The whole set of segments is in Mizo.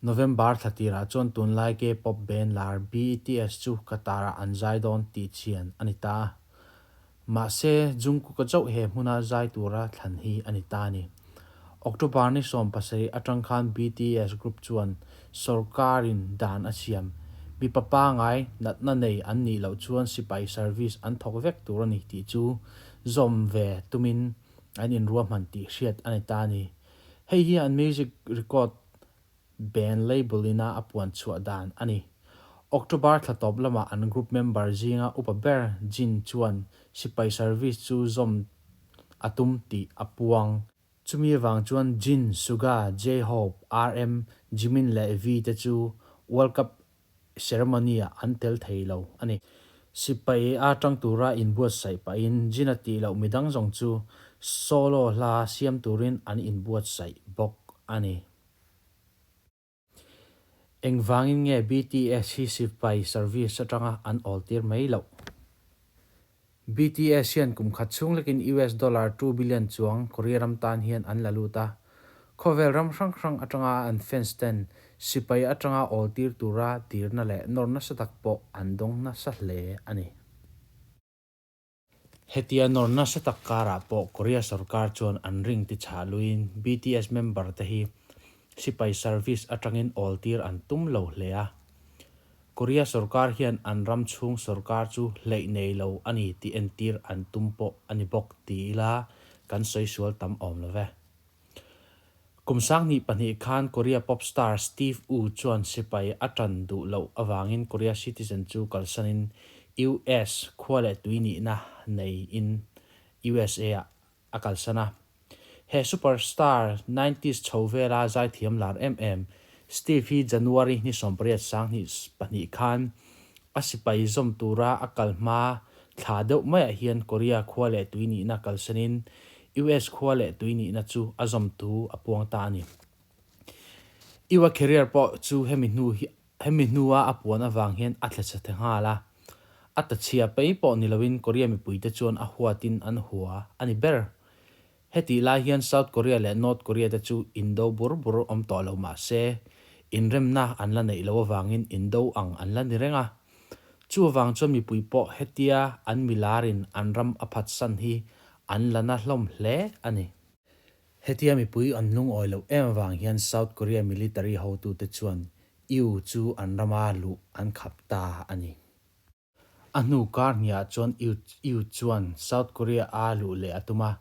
November thla tirah chuan tunlai K-pop band lar BTS chu Qatar-ah an zai dawn tih chian a ni ta a. Mahse, Jungkook-a chauh he hmuna zai tura thlan hi a ni ta a ni. October ni 17 atang khan BTS group chuan sorkarin dan a siam. Mipa pangai natna nei an nih loh chuan sipai service an thawk vek tur a ni tih chu zawm ve tumin an inruahman tih hriat a ni ta a ni. Hei hi an music record band label ina a puan chhuah dan a ni. October thla tawp lamah an group member zinga upa ber Jin chuan sipai service chu zawm a tum tih a puang. Chumi avang chuan Jin, Suga, J-Hope, RM, Jimin leh V te chu World Cup ceremony-ah an tel thei lo a ni. Sipai a tang tura inbuatsaih pahin Jin-a tih loh midang zawng chu solo hla siam turin an inbuatsaih bawk a ni. Engvangin nge BTS hi sipai service atanga an awltir mai loh? BTS hian kum khat chhung lekin US dollar 2 billion chuang Korea ram tan hian an la lut a. Khawvel ram hrang hrang atanga an fans ten sipai atanga awltir tura tirna leh nawr nasa tak pawh an dawng nasa hle a ni. Hetia nawr nasa tak karah pawh Korea sorkar chuan an ring ti chhah luiin BTS member te hi sipai service atangin awltir an tum lo hle a. Korea sorkar hian an ram chhung sorkar chu hleih nei lo a ni tih entir an tum pawh a ni bawk ti ila kan sawi sual tam awm lo ve. Kum 2002 khan Korea pop star Steve Woo chuan sipai a tan duh loh avangin Korea citizen chu kalsanin US khua leh tui nihna neiin USA ah a kalsan a. He superstar 90s chho vela zaithiam lar em em Steve hi January ni 18 2002 khan a sipai zawm tura a kal hma thla deuh maiah hian Korea khua leh tui nihna kalsanin US khua leh tui nihna chu a zawm tu a puang ta a ni. Iwa career pawh chu hemi hnu hemi hnua a puan avang hian a thle chhe nghal a. A ta chhia pei pawh ni loin Korea mipuite chuan a huatin an hua a ni ber. Heti lai hian South Korea leh North Korea te chu indo bur bur awm tawh lo mah se inremna an la neih loh avangin indo ang an la ni reng a. Chu avang chuan mipui pawh hetia an milarin an ram a phatsan hi an la na hlawm hle a ni. Hetia mipui an lungawi loh em avang hian South Korea military hotute chuan Yu chu an rama luh an khap ta a ni. A hnu kar hniah chuan Yu chuan South Korea a luh leh a tum a,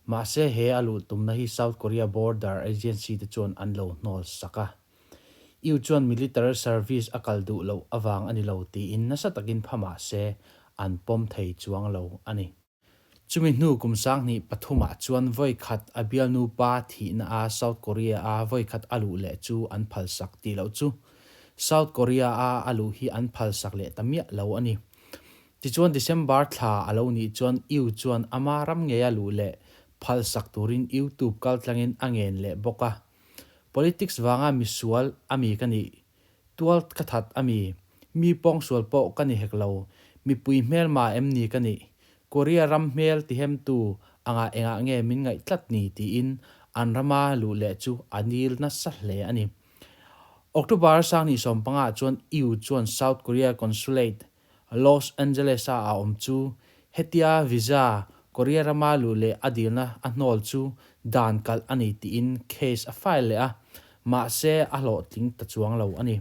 mahse he a luh tumna hi South Korea border agency te chuan an lo hnawl sak a. Yu chuan military service a kal duh loh avang a ni lo tiin nasa takin pha mah se an pawm thei chuang lo a ni. Chumi hnu kum 2003ah chuan vawi khat a bialnu pa thihna a South Korea a vawi khat a luh leh chu an phalsak tih loh chu South Korea a a luh hi an phalsak leh ta miah lo a ni. Tichuan December thla a lo nih chuan Yu chuan ama ram ngei a luh leh phalsak turin YouTube kaltlangin a ngen leh bawk a. Politics vanga misual a mi ka nih tual ka that a mi, mi pawngsual pawh ka ni hek lo, mipui hmelma em ni ka nih, Korea ram hmel tihemtu anga engah nge min ngaih tlat ni tiin an rama luh leh chu a nil nasa hle a ni. October 2015 ah chuan Yu chuan South Korea Consulate Los Angeles a a awm chu hetia visa Korea rama luh leh a dilna a hnawl chu dan kalh a ni tiin case a file leh a, mahse a hlawhtling ta chuang lo a ni.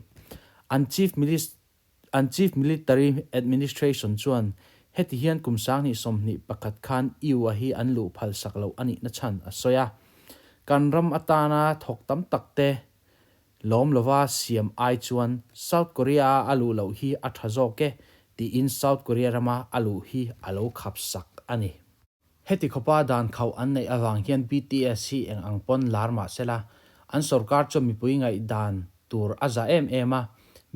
An Chief An Chief Military Administration chuan heti hian kum 2021 khan Yu a hi an luh phalsak loh a nihna chhan a sawi a. Kan ram atana thawk tam tak te lawm lova siam ai chuan South Korea a a luh loh hi a tha zawk e tiin South Korea rama a luh hi a lo khapsak a ni. Heti khawpa dan khauh an neih avang hian BTS hi eng ang pawn lar mah sela, an sorkar chuan mipui ngaihdan tur a za em em a,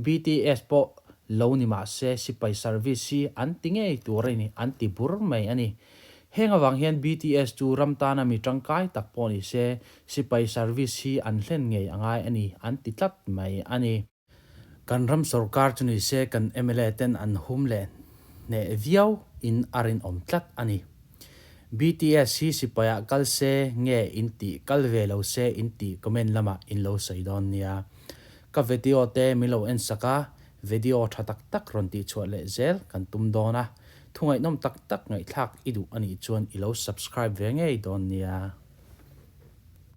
BTS pawh lo ni mah se sipai service hi an ti ngei tur a ni, an ti bur mai a ni. Heng avang hian BTS chu ram tana mi tangkai tak pawh ni se sipai service hi an hlen ngei a ngai a ni, an ti tlat mai a ni. Kan ram sorkar chu ni se kan mla ten an hum leh hneh viau in a rinawm tlat a ni. BTS hi sipaiah kal se nge in tih kal ve lo se in tih comment lamah in lo sawi dawn nia. Ka video te min lo en sak a, video tha tak tak rawn tih chhuah leh zel kan tum dawn a. Thu ngaihnawm tak tak ngaihthlak i duh a nih chuan i lo subscribe ve ngei dawn nia.